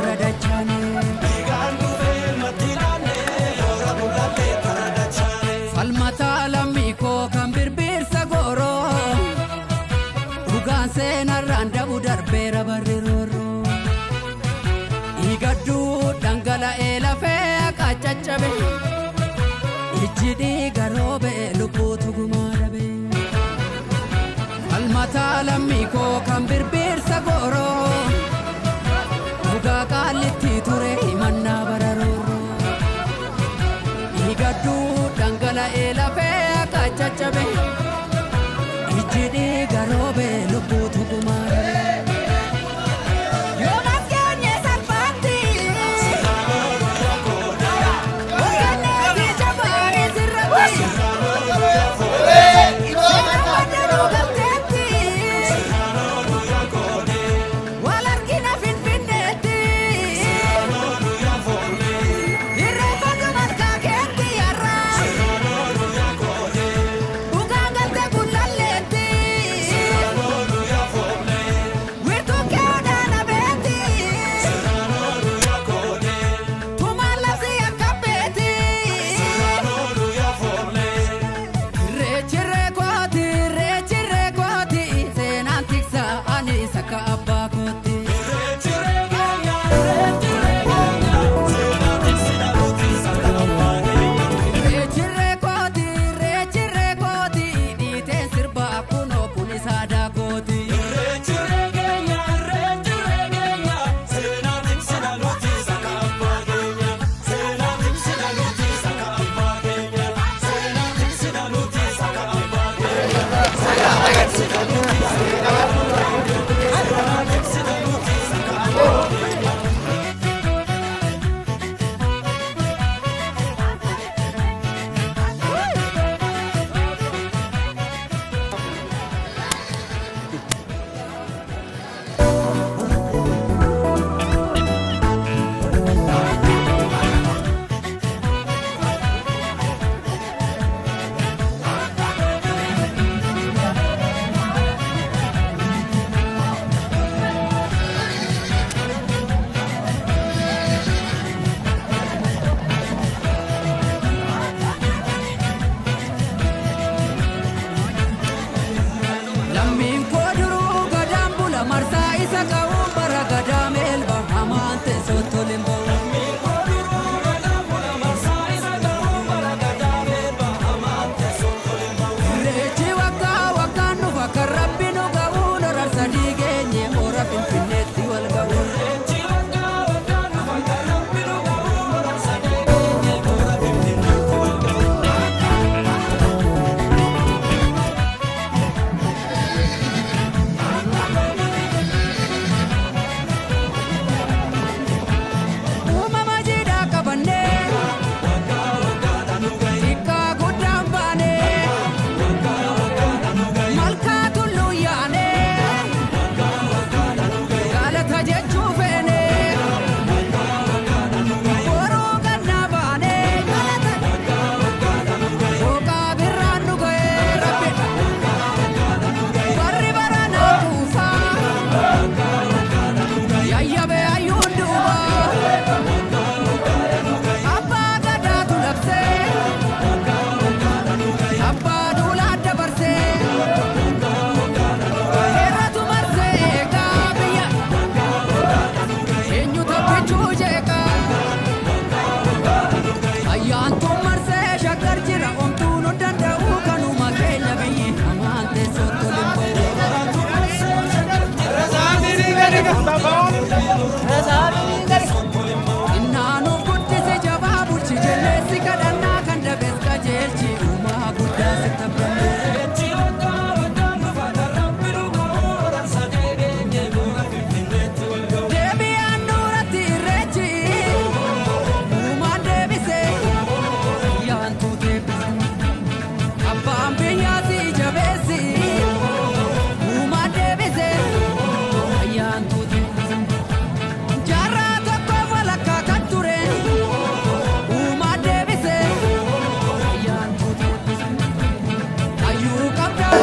tarra dachaane. Falmataa lammii koo kan birbirsa gooroo dhugaan seenarraan dabu darbeera barri roorroo. Dhiigadduu dhangala'ee lafee akka caccabe ijji dhiiga roobe lubbuutu gumaa dhabe. Falmataa lammii koo kan birbirsa gooroo dhugaa qaallitti ture himannaa bara roorroo. Dhiigadduu dhangala'ee lafee akka caccabe ijji dhiiga roobe lubbuutu gumaa dhabe. Yoomas keenye salphaatti Hojjanneeti jabaarii sirratti Seera baddanuu galteetti Wal argina Finfinneetti Irreeffadhu malkaa keetti yarra Dhugaan galte gullalleetti Wiirtuu kee odaana beetti Tumaan labsii akka beeti. Irreechi reekooti irreechi reekooti seenaan tiksa ani sakka abbaa kooti. Irreechi reekooti irreechi reekooti dhiiteen sirbaa kunoo kunis aadaa kooti. Lammiin koo duruu gadaan bula marsaa isa ka'uun bara gadaa meelba hamaan teessoo tole ba'u. Irreechi waggaa waggaan dhufa kan rabbi nu ga'uun horar sadii geenye hora Finfinneetti wal ga'u. Uumama jiidhaa qabannee xiqqaa guddaan baanee malkaa tulluu yaanee galata jechuu feenee boruu gannaa baanee galata booqaa birraan nu ga'ee rabbi barri baranaa kuufaa yayyabee hayyuun duubaa. Abbaa gadaatu labsee abbaa duulaa dabarsee seeratu marsee eegaa biyya eenyu taphichuu jeeqaa ayyaantuun marsee shaggar jira omtuun hin danda'u kanuma keenya biyyi hamaan teessoo tolin ba'u. Innaanuuf guddise jabaa bulchi jenneessi kadhannaa kan dabes qajeelchi uumaa guddaa sitti abdanne. Deebi'aan duratti irreechi uumaan deebise ayyaantuu deebise abbaan biyyaa si jabeessi uumaan deebise ayyaantuu deebise jaarraa tokko walakkaa kan ture uumaan deebise ayyaantuu deebise hayyuu qabdaa.